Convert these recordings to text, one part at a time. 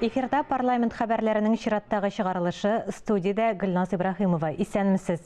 Эфирда парламент хәбәрләренең чираттагы чыгарылышы студиядә Гөлназ Ибраһимова. Исәнмесез.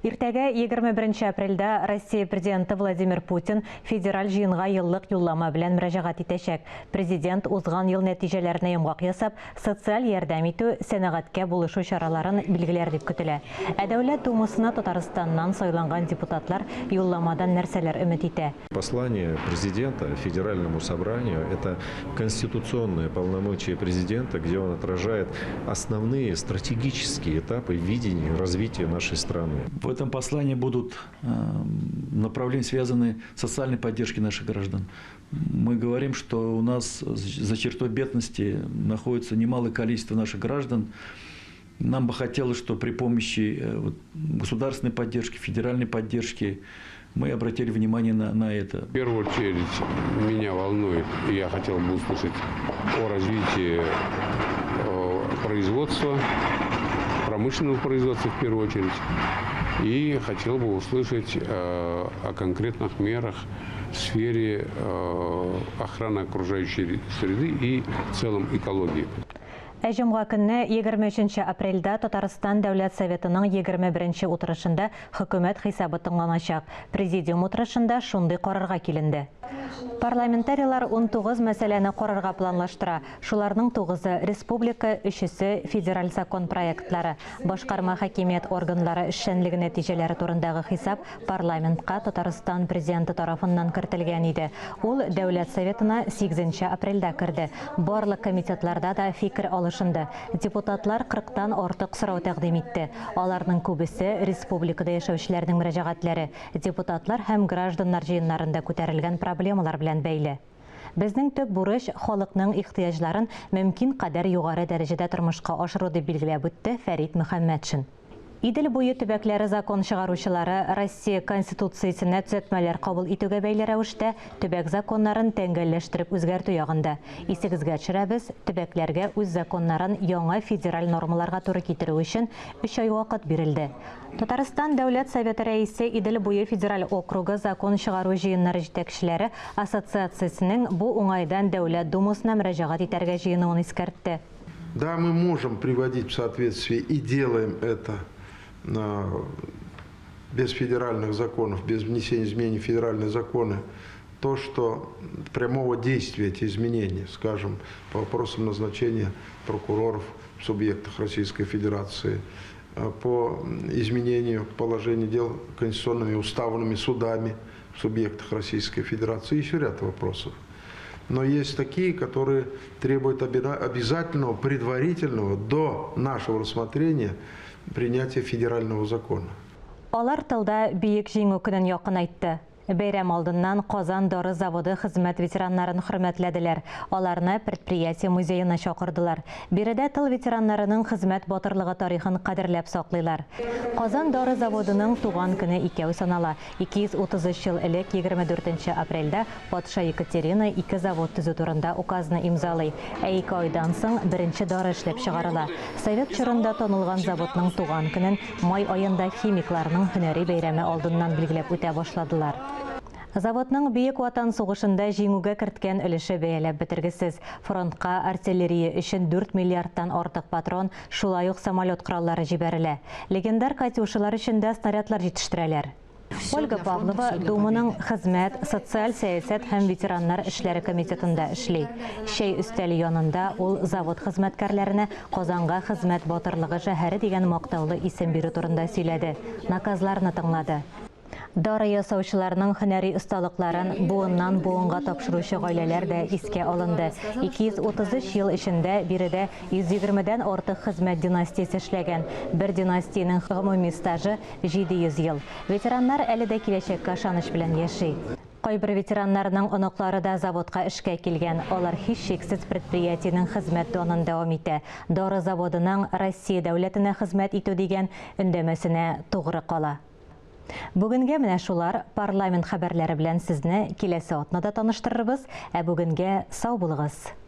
Иртәгә 21 апрельдә Россия Президенты Владимир Путин федераль җыенга еллык юллама белән мөрәҗәгать итәчәк. Президент узган ел нәтиҗәләренә йомгак ясап, социаль ярдәм итү, сәнәгатькә булышу чараларын билгеләр дип көтелә. Ә Дәүләт Думасына Татарстаннан сайланган депутатлар юлламадан нәрсәләр өмет итә? Послание президента Федеральному собранию – это конституционные полномочия президента, где он отражает основные стратегические этапы видения развития нашей страны. В этом послании будут э, направления, связанные с социальной поддержкой наших граждан. Мы говорим, что у нас за чертой бедности находится немалое количество наших граждан. Нам бы хотелось, что при помощи э, государственной поддержки, федеральной поддержки мы обратили внимание на, на это. В первую очередь меня волнует, и я хотел бы услышать о развитии э, производства, промышленного производства в первую очередь. И хотел бы услышать э, о конкретных мерах в сфере охраны окружающей среды и в целом экологии. Ә җомга көнне, 23 нче апрельдә Татарстан Дәүләт Советының 21 нче утырышында Хөкүмәт хисабы тыңланачак. Президиум утырышында шундый карарга киленде. Парламентарийлар 19 мәсьәләне карарга планлаштыра. Шуларның тугызы, республика, өчесе, федераль закон проектлары. Башкарма хакимият органнары эшчәнлеге нәтиҗәләре турындагы хисап парламентка Татарстан Президенты тарафыннан кертелгән иде. Ул Дәүләт Советына сигезенче апрельдә керде. Барлык комитетларда да фикер алышынды. Депутатлар кырыктан артык сорау тәкъдим итте. Аларның күбесе, республикада яшәүчеләрнең мөрәҗәгатьләре, депутатлар һәм гражданнар җыеннарында күтәрелгән проблемалар белән бәйле. Безнең төп бурыч, халыкның ихтыяҗларын мөмкин кадәр югары дәрәҗәдә тормышка ашыру, дип билгеләп үтте Фәрит Мөхәммәтшин. Идел буе төбәкләре закон чыгаручылары Россия Конституциясенә төзәтмәләр кабул итүгә бәйле рәвештә төбәк законнарын тәңгәлләштереп үзгәртү ягында. Исегезгә төшерәбез, төбәкләргә үз законнарын яңа федераль нормаларга туры китерү өчен өч ай вакыт бирелде. Татарстан Дәүләт Советы Рәисе Идел буе федераль округы закон чыгару җыеннары җитәкчеләре ассоциациясенең бу уңайдан Дәүләт Думасына мөрәҗәгать итәргә җыенуын искәртте. Да, мы можем приводить в соответствие и делаем это без федеральных законов, без внесения изменений в федеральные законы, то, что прямого действия эти изменения, скажем, по вопросам назначения прокуроров в субъектах Российской Федерации, э, по изменению положения дел конституционными уставными судами в субъектах Российской Федерации, еще ряд вопросов. Но есть такие, которые требуют обязательного предварительного до нашего рассмотрения принятия федерального закона. Алар тылда Бөек Җиңү көнен якынайтты. Бәйрәм алдыннан Казан дары заводы хезмәт ветераннарын хөрмәтләделәр. Аларны предприятие музеена чакырдылар. Биредә тыл ветераннарының хезмәт батырлыгы тарихын кадерләп саклыйлар. Казан дары заводының туган көне икәү санала. 233 ел элек 24 нче апрельдә Патша Екатерина ике завод төзү турында указны имзалый, ә ике айдан соң беренче дары эшләп чыгарыла. Совет чорында танылган заводның туган көнен май аенда химикларның һөнәри бәйрәме алдыннан билгеләп үтә башладылар. Заводның Бөек Ватан сугышында җиңүгә керткән өлеше бәяләп бетергесез. Фронтка артиллерия өчен дүрт миллиардтан артык патрон, шулай ук самолет кораллары җибәрелә. Легендар Катюшалар өчен дә снарядлар җитештерәләр. Ольга Павлова Думаның хезмәт, социаль сәясәт һәм ветераннар эшләре комитетында эшли. Чәй өстәле янында ул завод хезмәткәрләренә Казанга хезмәт батырлыгы шәһәре дигән мактаулы исем бирү турында сөйләде, наказларны тыңлады. Дары ясаучыларның һөнәри осталыкларын буыннан-буынга тапшыручы гаиләләр дә искә алынды. 233 ел эчендә биредә 120 дән артык хезмәт династиясе эшләгән. Бер династиянең гомуми стажы, 700 ел. Ветераннар әле дә киләчәккә ышаныч белән яши. Кайбер ветераннарның оныклары да заводка эшкә килгән. Алар һичшиксез предприятиенең хезмәт данын дәвам итә. Дары заводының Россия дәүләтенә хезмәт итү дигән өндәмәсенә тугры кала. Бүгенгә менә шулар. Парламент хәбәрләре белән сезне киләсе атнада таныштырырбыз. Ә бүгенгә сау булыгыз!